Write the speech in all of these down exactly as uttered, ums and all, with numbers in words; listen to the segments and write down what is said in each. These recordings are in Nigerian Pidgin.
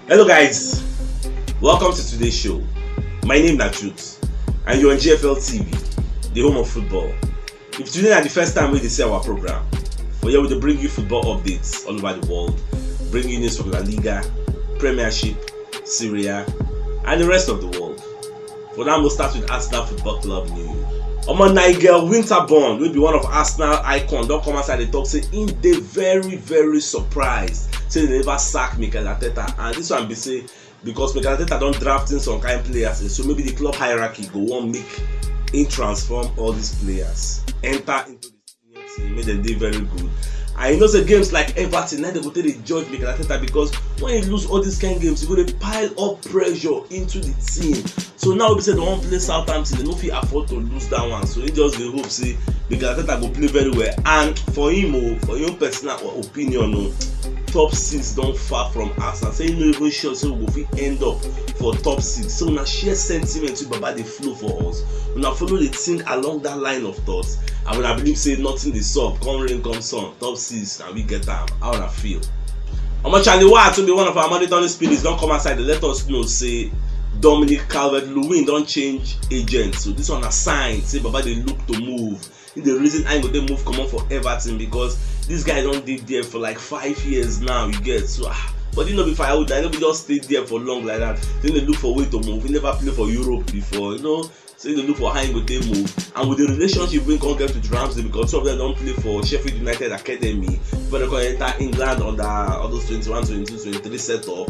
Hello guys, welcome to today's show. My name na Truth and you're on G F L T V, the home of football. If today na the first time wey you dey see our program, for here we dey bring you football updates all over the world, bring you news from La Liga, Premiership, Serie A, and the rest of the world. For now, we'll start with Arsenal Football Club news. Omo, Nigel Winterburn, wey be one of Arsenal icon, don come outside dey talk say im dey very, very surprised say dem never sack Mikel Arteta, and this one be say because Mikel Arteta don draft in some kind players, so maybe the club hierarchy go wan make im transform all these players, enter into the senior team, make dem dey very good. And you know say games like Everton, na dem go take dey judge Mikel Arteta, because when you lose all these kind games, you go dey pile up pressure into the team. So now we be say dem wan play Southampton, dem no fit afford to lose that one. So he just dey hope say Mikel Arteta go play very well. And for him o, for him personal opinion o, top six don far from Arsenal. Say he no even sure say we go fit end up for top six. So una share sentiment wey Baba dey flow for us. Una follow dey think along that line of thoughts. And una believe say nothing dey sup, come rain, come sun, top six, na we get am. How una feel? Omo, Charlie Watts, wey be one of our monitoring spirits, don come outside dey let us know say Dominic Calvert-Lewin don change agent. So this one na sign say Baba dey look to move. He dey reason how he go take move comot for Everton, because this guy don dey there for like five years now, you get. So, ah, but he no be firewood, he no be just stay there for long like that. He dey look for way to move. He never play for Europe before, you know. So he dey look for how he go take move. And with the relationship wey he come get with Ramsey, because two of them don play for Sheffield United Academy, before dem come enter England under all those twenty-one, twenty-two, twenty-three setup.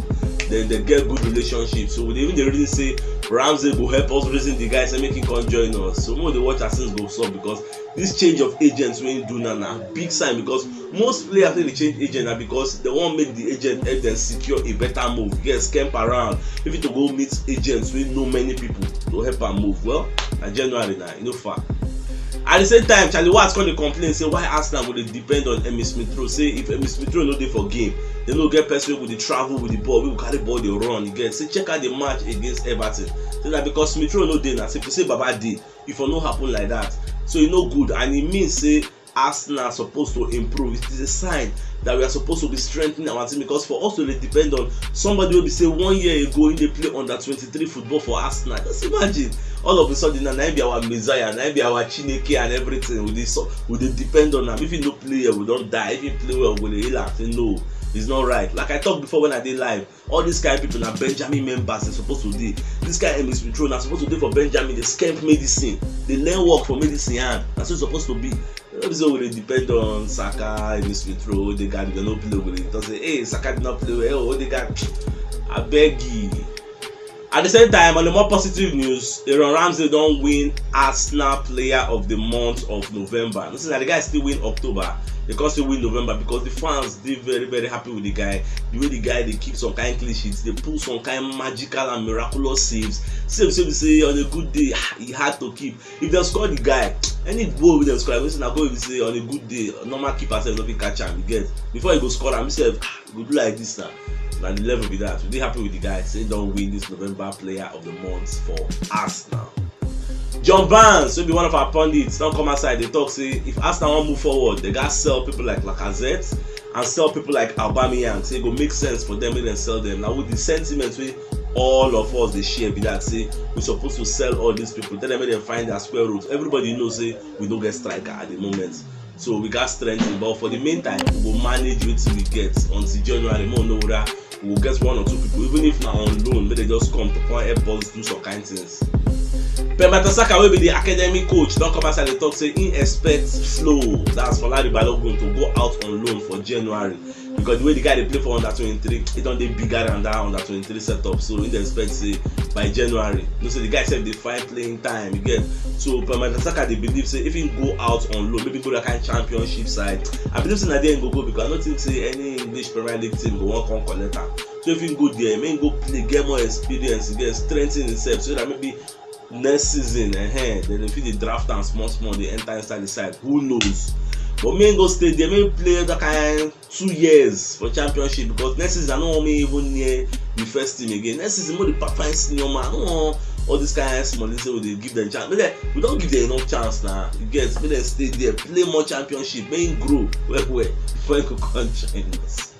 Then dem get good relationship. So we dey even dey reason say Ramsey go help us reason the guy, say make him come join us. So make we dey watch as things go sup, because this change of agents wey he do now na big sign, because most players wey dey change agent na because dem wan make the agent help dem secure a better move. Yes, scamp around, if you to go meet agents wey know many people to help am move. Well, na January na, e no far. At the same time, Charlie Watts come dey complain say why Arsenal go dey depend on Emile Smith Rowe. Say if Emile Smith Rowe no dey for game, dem no get person wey go dey travel with the ball, wey go carry ball dey run. You get, say check out the match against Everton. Say na because Smith Rowe no dey na, say if you say Baba dey, e for no happen like that. So e no good, and e mean say Arsenal suppose to improve. It is a sign that we are supposed to be strengthening our team, because for us to dey depend on somebody wey be say one year ago he dey play under twenty-three football for Arsenal. Just imagine, all of a sudden now, na him be our Messiah, na him be our Chineke and everything. We dey so, we dey depend on am. If he no play here, we don die. If he play well, we go dey hail am say no, it's not right. Like I talk before when I dey live, all these kind people na Benjamin members dem suppose to dey. This kind Emile Smith Rowe na suppose to dey for Benjamin, dey scamp medicine, dey learn work for medicine hand. Na so e suppose to be. No be say we dey depend on Saka, Emile Smith Rowe, Odegaard, dem no play, we dey talk say, "Hey, Saka did not play well. Oh, Odegaard, abeg." At the same time, on the more positive news, Aaron Ramsey don win Arsenal Player of the Month of November. You see, na the guy still win October, dem come still win November, because the fans dey very, very happy with the guy. The way the guy dey keep some kind clean sheets, dey pull some kind magical and miraculous saves. Save, save, say on a good day, ah, e hard to keep. If dem score the guy, any goal wey dem score, I go say na goal wey be say on a good day, normal keeper sef no fit catch am. You get, before he go score am, he sef, ah, e go do like this na. Na the level be that. We dey happy with the guy, say he don win this November Player of the Month for Arsenal. John Barnes, wey be one of our pundits, don come outside dey talk say if Arsenal wan move forward, dem gats sell people like Lacazette and sell people like Aubameyang. Say e go make sense for dem make dem sell dem. Na with the sentiment wey all of us dey share be that, say we suppose to sell all these people, tell dem make dem find their square root. Everybody know say we no get striker at the moment, so we gats strengthen. But for the meantime, we go manage wetin we get until January. Make we no worry, we go get one or two people, even if na on loan, make dem just come to come help us do some kind things. Pep Mertesacker, wey be the academy coach, don come outside dey talk say he expect Flo, that's Folarin Balogun, to go out on loan for January, because the way the guy dey play for under twenty-three, he don dey bigger than that under twenty-three setup. So he dey expect say by January, you know say the guy sef dey find playing time, you get. So Pep Mertesacker dey believe say if he go out on loan, maybe go that kind Championship side, I believe say na there he go go, because I no think say any English Premier League team go wan come collect am. So if he go there, make he go play, get more experience, get strengthen himself, so that maybe next season, eh, then if he dey draft am small small, dey enter inside the side, who knows? But make he go stay there, make he play that kind two years for Championship, because next season I no wan make he even near the first team again. Next season, make the pa-, find senior man. I no wan all this kind small thing say we dey give them chance. Make dem, we don give them enough chance now. You get, make dem stay there, play more Championship, make him grow well well before he go come join us.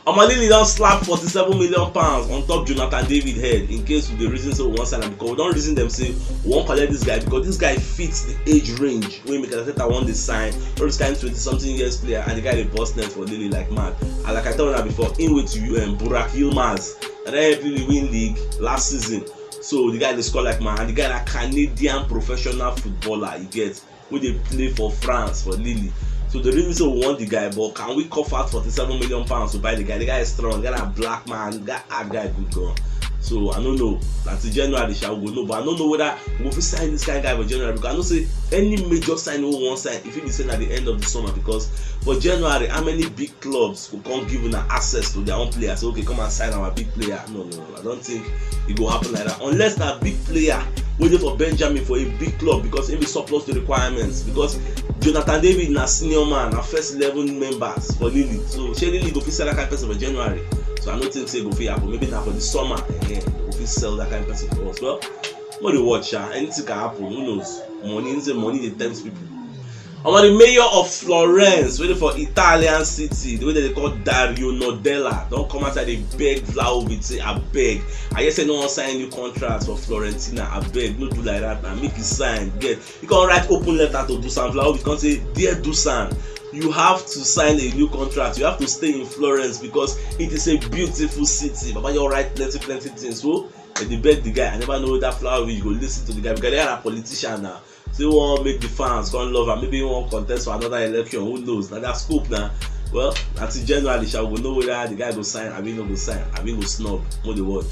Omo, Lille don slap forty-seven million pounds on top Jonathan David head, in case we dey reason say we wan sign am, because we don reason dem say we wan collect this guy, because this guy fits the age range wey Mikel Arteta wan dey sign, all this kind twenty something years player, and the guy dey burst net for Lille like mad. And like I tell una before, him with, um, Burak Yilmaz, na dem help Lille win league last season. So the guy dey score like mad, and the guy na Canadian professional footballer, you get, wey dey play for France, for Lille. So the reason say we want the guy, but can we cough out forty-seven million pounds to buy the guy? The guy is strong, the guy na black man, the guy, ah, the guy good gan. So I no know. Na till January sha we go know, but I no know whether we go fit sign this kind guy for January, because I know say any major sign wey we wan sign, e fit be say na the end of the summer, because for January, how many big clubs go come give una access to their own players? Say, "Okay, come and sign our big player." No, no, no. I don't think e go happen like that, unless na big player wey dey for Benjamin for a big club, because him be surplus to requirements, because Jonathan David na senior man, na first eleven members for Lille. So shey Lille go fit sell that kind person for January? So I no think say e go fit happen. Maybe na for the summer, eh, go fit sell that kind person for us. Well, no dey watch sha. Anything can happen. Who knows? Money, say money dey tempt people. Omo, the mayor of Florence, wey dey for Italian city, the way dem dey call Dario Nodella, don come outside dey beg Vlahovic say, "Abeg, I hear say no wan sign new contract for Florentina. Abeg, no do like that na, make e sign." Get, he come write open letter to Dusan Vlahovic, come say, "Dear Dusan, you have to sign a new contract. You have to stay in Florence because it is a beautiful city." Baba just write plenty plenty things. So dem dey beg the guy. I never know that Vlahovic go listen to the guy, because the guy na politician now. Say he wan make the fans come love am. Maybe he wan contest for another election. Who knows? Na their scope na. Well, until January sha, we go know whether the guy go sign, abi no go sign, abi go snub. Mo dey watch.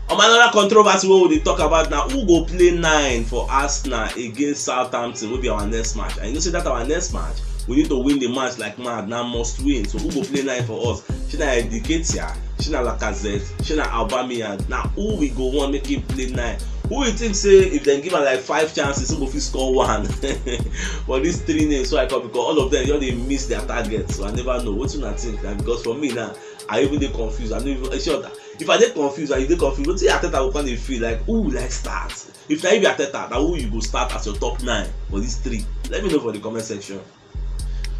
Omo, another controversy wey we dey talk about na who go play nine for Arsenal against Southampton, wey be our next match. And you know say that our next match, we need to win the match like mad. Na must win. So who go play nine for us? Shey na Nketiah? Shey na Lacazette? Shey na Aubameyang? Na who we go want make him play nine? Who you think say if dem give am like five chances, he go fit score one? For these three names wey I call, because all of them just dey miss their target, so I never know. Wetin una think na? Because for me now, I even dey confused. I no even, in short, if I dey confused and you dey confused, wetin Arteta go come dey feel like? Who you like start? If na you be Arteta, na who you go start as your top nine for these three? Let me know for the comment section.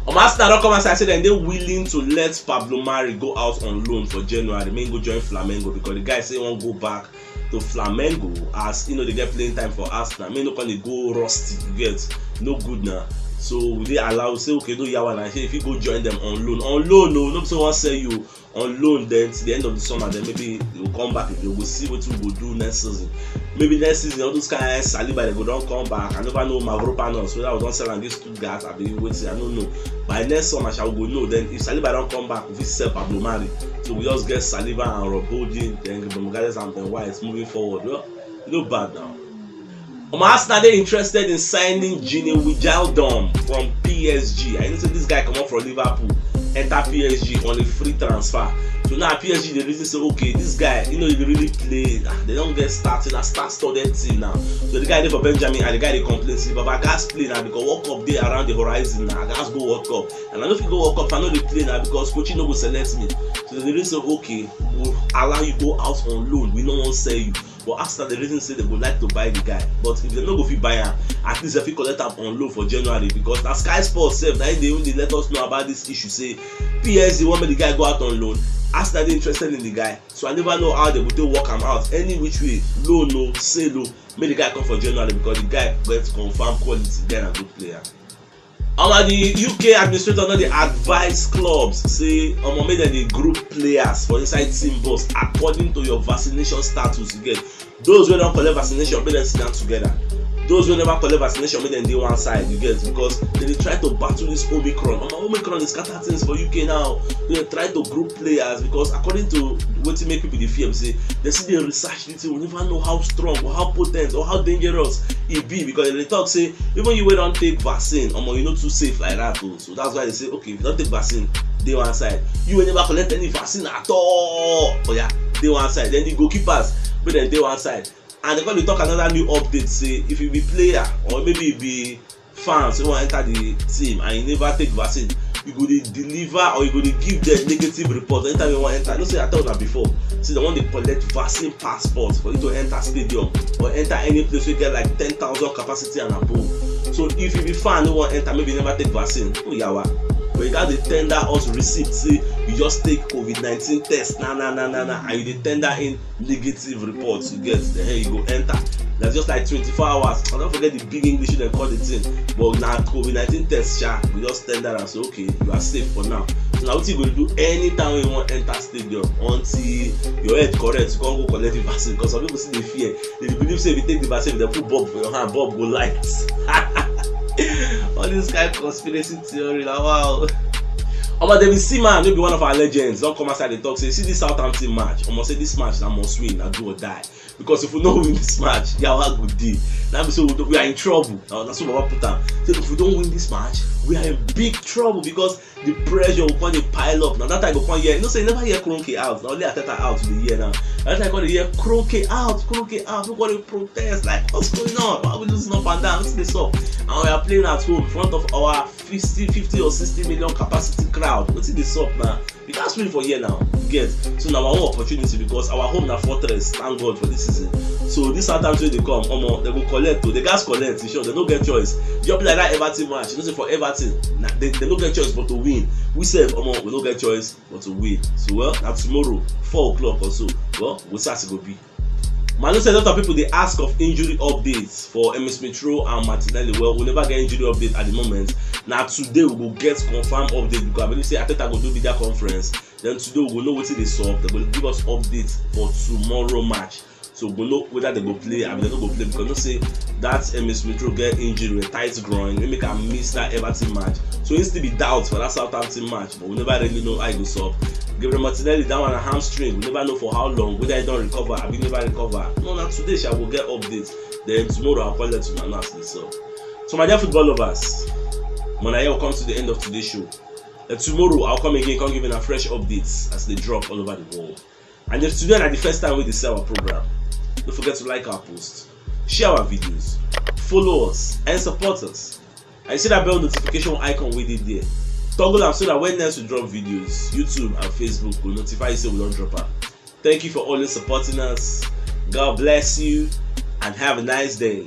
Omo, Arsenal don come outside say dem dey willing to let Pablo Mari go out on loan for January, make he go join Flamengo, because the guy say he wan go back to Flamengo as he no dey get playing time for Arsenal. Make he no come dey go rusty, you get, no good na. So we dey allow, say, "Okay, no yawa na, say if he go join them on loan." On loan o, no be say we wan sell you. On loan, then till the end of the summer, then maybe he go come back again. We go see wetin we go do next season. Maybe next season, all those kind Saliba, dem go don come back. I never know Mavropanos, whether we don sell am give Stuttgart, abi wetin, I no know. By next summer sha, we go know. Then if Saliba don come back, we fit sell Pablo Mari. So we just get Saliba and Rob Holding, then Gabriel Magalhaes and Ben White moving forward. Well, e no bad now. Omo, Arsenal dey interested in signing Gini Wijnaldum from P S G. I know say this guy comot from Liverpool, enter P S G on a free transfer. So now P S G dey reason say, "Okay, this guy, you know, he dey really play. Ah, they don get starting, a star-studded team now." So the guy dey for Benjamin, and the guy dey complain say, "Baba, I gats play now because World Cup dey around the horizon now. I gats go World Cup. And I no fit go World Cup if I no dey play now because coaching no go select me." So they reason say, "Okay, we'll allow you go out on loan. We no wan sell you." But Arsenal dey reason say dem go like to buy the guy, but if dem no go fit buy am, at least dem fit collect am on loan for January, because na Sky Sports sef na im dey even dey let us know about this issue, say P S G wan make the guy go out on loan. Arsenal dey interested in the guy, so I never know how dem go take work am out. Any which way, loan o, sale o, make the guy come for January, because the guy get confirm quality, the guy na good player. Omo, the U K administrator don dey advise clubs say, omo, make dem dey group players for inside team bus according to your vaccination status, you get. Those wey don collect vaccination, make dem sit down together. Those wey never collect vaccination, make dem dey one side, you get, because dem dey try to battle this Omicron. Omo, Omicron dey scatter things for U K now. Dem dey try to group players because, according to wetin make people dey fear, be say dem still dey research the thing. We never know how strong or how potent or how dangerous e be, because dem dey talk say even you wey don take vaccine, omo, you no too safe like that o. So that's why dem say, "Okay, if you don take vaccine, dey one side. You wey never collect any vaccine at all, oya, dey one side." Then the goalkeepers, make dem dey one side. And dem come dey talk another new update, say if you be player or maybe you be fans wey wan enter the team and you never take vaccine, you go dey deliver or you go dey give them negative report anytime you wan enter. You know say I tell una before, say dem wan dey collect vaccine passport for you to enter stadium or enter any place wey get like ten thousand capacity and above. So if you be fan wey wan enter, maybe you never take vaccine, no yawa. But you gats dey tender us receipt say you just take COVID nineteen test, na na na na na, and you dey tender in negative report. You get, the hell, you go enter. That's just like twenty-four hours. I don't forget the big English dem call the thing, but na COVID nineteen test sha. We just tender am say, okay, you are safe for now. So na wetin you go do anytime wey you wan enter stadium until your head correct, you come go collect the vaccine, because some people still dey fear. If you believe say if you take the vaccine, if dem put bulb for your hand, bulb go light. All this kind conspiracy theory, na wow. Omo, David Seaman, wey be one of our legends, don come outside dey talk say, see this Southampton match, omo, say this match na must win, na do or die. Because if we no win this match, yawa go dey. Na be say we, we are in trouble. Na, na so Baba put am. Say if we don't win this match, we are in big trouble, because the pressure go come dey pile up. Na that time go come hear, you know say you never hear Kroenke out. Na only Arteta out you dey hear now. Na that time you come dey hear Kroenke out, Kroenke out. People come dey protest like, what's going on? Why we losing up and down? Wetin dey sup? And we are playing at home in front of our fifty, fifty or sixty million capacity crowd. Wetin dey sup na? We gats win for here now. You get? So na our own opportunity, because our home na fortress. Thank God for this season. So this Southampton wey dey come, omo, dem go collect o. Dem gats collect, you sure? Dem no get choice. Just be like that Everton match. You know say for Everton, na, dem, dem no get choice but to win. We sef, omo, we no get choice but to win. So, well, na tomorrow, four o'clock or so. Well, we see as e go be. Man, you say a lot of people dey ask of injury updates for Emile Smith Rowe and Martinelli. Well, we never get injury update at the moment. Na today we go get confirm update, because I believe say Arteta go do media conference. Then today we go know wetin dey sup. Dem go give us update for tomorrow match. So we go know whether dem go play, abi dem no go play, because you know say that Emile Smith Rowe get injury, a tight groin, wey make am miss that Everton match. So e still be doubt for that Southampton match, but we never really know how e go sup. Gabriel Martinelli, that one na hamstring. We never know for how long, whether e don recover, abi never recover. No, na today sha we go get update. Then tomorrow I'll call them to announce the result. So my dear football lovers, omo, na here we come to the end of today's show. And tomorrow I'll come again, come give una fresh updates as they drop all over the world. And if today na the first time wey you dey see our program, don't forget to like our post, share our videos, follow us, and support us. And you see that bell notification icon wey dey there. Toggle am so that when next we drop videos, YouTube and Facebook go notify you say we don drop am. Thank you for always supporting us. God bless you and have a nice day.